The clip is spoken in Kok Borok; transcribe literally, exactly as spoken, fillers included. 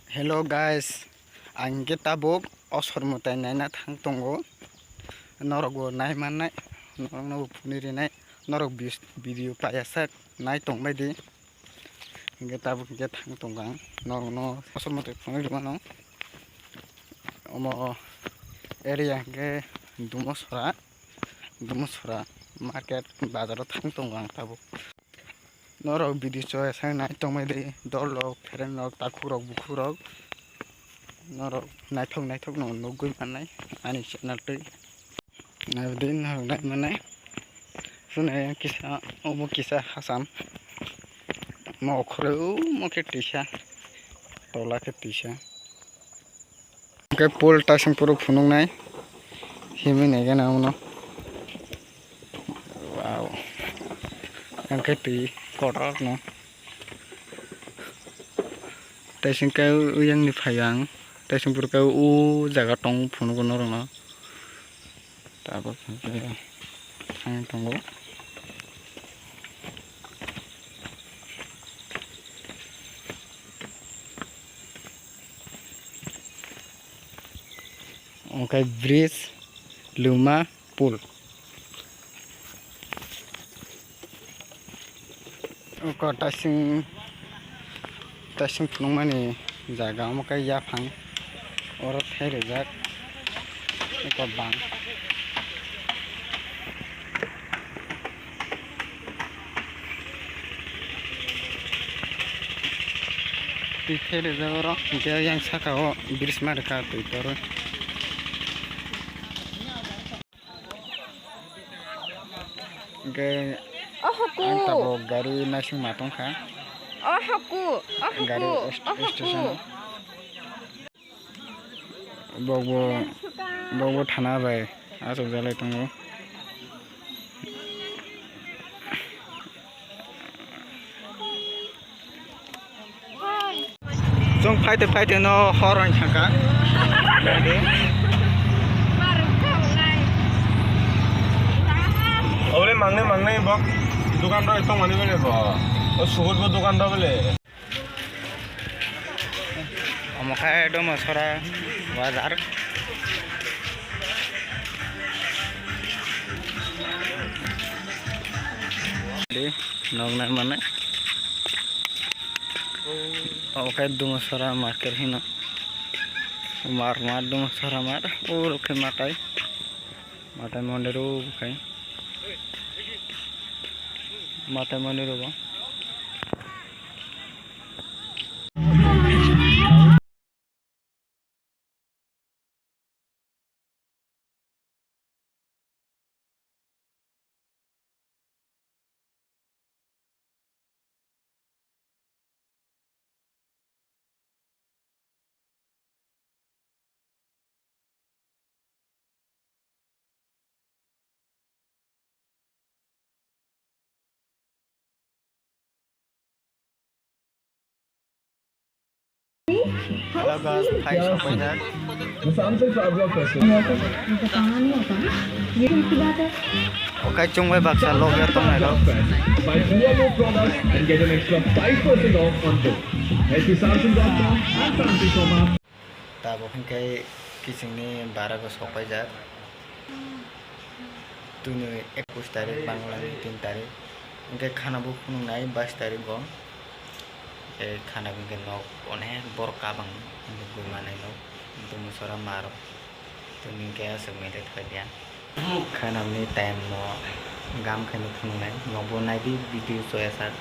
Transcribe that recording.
Hello guys, ang khe tabuk osor mwtai naina thang tongo. Norok bo nai mannai, norok no bo phunui rinai, norok views, video paiya sak nai tong bai di. Hingke tabuk hingke thang tongo ang, norok no osor mwtai phunui rwmano. Omo area hingke Dumo sora, Dumo sora market bazar o thang tongo ang tabuk. Norok video chaya sai nai tongmai di, dol rok, phereng rok, takhuk rok, bukhuk rok. Norok naithok naithok no nugwi mannai ani channel twi. Naibdi norok nai mannai. Swnai kisa, omo kisa Hasam. Mo khoroi omo khe twisa, tola khe twisa. Hingke pol taising puro phunuknai himwi naikhe na omono. Wow. Hingke twi kotorno. Taising khe uyangni phaio ang. Taising puro khe o jaga tong phunugo norokno. Tabuk hingke thang tongo. Hingke bridge, luma, pool. Oko taising, taising phunukmani jaga omo khe yaphang, oro thai rijak eko bang. Twi thai rijak oro, hingke yang saka o bridge ma rwkha twi torwi. Hingke o huku, ang tabuk gari naising ma tongkha. O huku, o huku, gari o huku. Station o. Bokbo, bokbo thana bai achukjalai tongo. Chwng phaite phaite no hor wng thangkha. Obole mangnai mangnai bok dukan rok tongmani bele bo. O suhut bo dukan rok bele. Omo khe Domasora bazar. Di nok nai mane. Omo khe Domasora market hino. Mar mar Domasora mar. Oro khe matai. Matai mondir o khe. Matai mondir o bo. Hello guys, phai sokpaijak. Okai chwng bai baksa logya tongnai rok. By Duomo products and get an extra five percent off on both. At Samsung dot com and Samsung Shop app. Tabuk hwnkhe kichingni bara bo sokpaijak. Tini ekush tarik, Banglani tin tarik. Hwnkhe khana bo phunuknai bais tarik bo. Tei khana bo hwnkhe nok onek borok kabang nugwi manai nok. Dumusora maro. Tini hwnkhe aswk meeting khlaiya. Khana bini time no gam khe no phunuknai. Nokbo naidi video choya sak.